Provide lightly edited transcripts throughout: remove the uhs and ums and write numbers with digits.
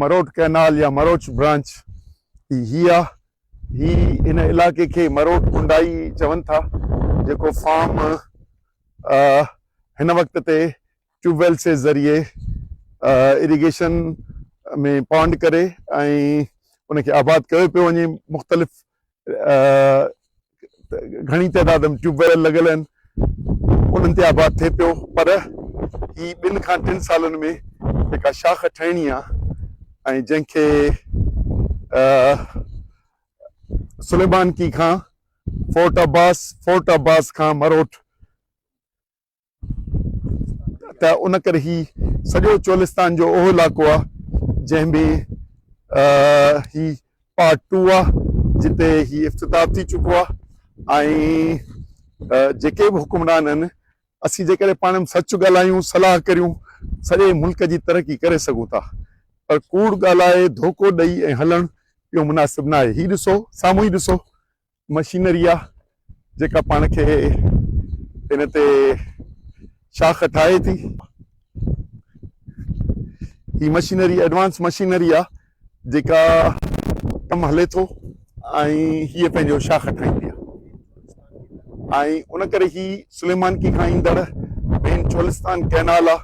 Marot canal يا مروچ branch هي هي آ. هي هن علائقي کي مروٽ ڪنڊائي چون ٿا جيڪو فارم هن وقت تي ٽيوب ويلز جي ذريعي اريگيشن ۾ پانڊ ڪري ۽ ان کي آباد ڪيو پيو وڃي مختلف گهڻي تعداد ۾ ٽيوب ويل لڳل آهن انهن تي آباد ٿئي پيو پر هي ٻن کان ٽن سالن ۾ جيڪا شاخ ٺهڻي آهي ۽ جنهن کي سليمانڪي کان فورٽ عباس فورٽ عباس کان مروٽ ته ان ڪري هي سڄو چولستان جو اهو علائقو آهي جنهن ۾ هي پارٽ ٽو آهي جتي هي افتتاح ٿي چڪو آهي ۽ جيڪي به حڪمران آهن اسين جيڪڏهن پاڻ ۾ سچ ڳالهايون صلاح ڪريون سڄي ملڪ جي ترقي ڪري سگهون ٿا پر ڪوڙ ڳالهائي ڌوڪو ڏئي ۽ هلڻ اهو مناسب نه آهي هي ڏسو سامهون ئي ڏسو مشينري آ جيڪا پاڻ کي ان تي شاخ ٺاهي ٿي. هي مشينري ايڊوانس مشينري آ جيڪا ڪم هلي ٿو ۽ هيء پنهنجو شاخ ٺاهيندي آ ۽ ان ڪري هي سليمانڪي کان ايندڙ مين چولستان ڪئنال آ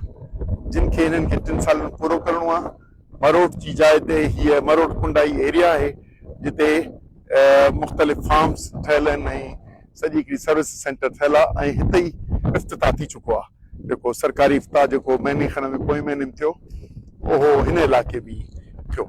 جن کي هنن کي ٽن سالن ۾ پورو ڪرڻو آ. مروٽ جي جاء تي هيء مروٽ ڪنڊائي ايريا آهي جتي مختلف فارمز ٺهيل آهن ۽ سڄي هڪڙي سروس سينٽر ٺهيل آهي ۽ هتي ئي افتتاح ٿي چڪو آهي جيڪو سرڪاري افتتاح جيڪو مهيني کن ۾ پوئين مهيني ۾ ٿيو اهو هن علائقي ۾ ٿيو.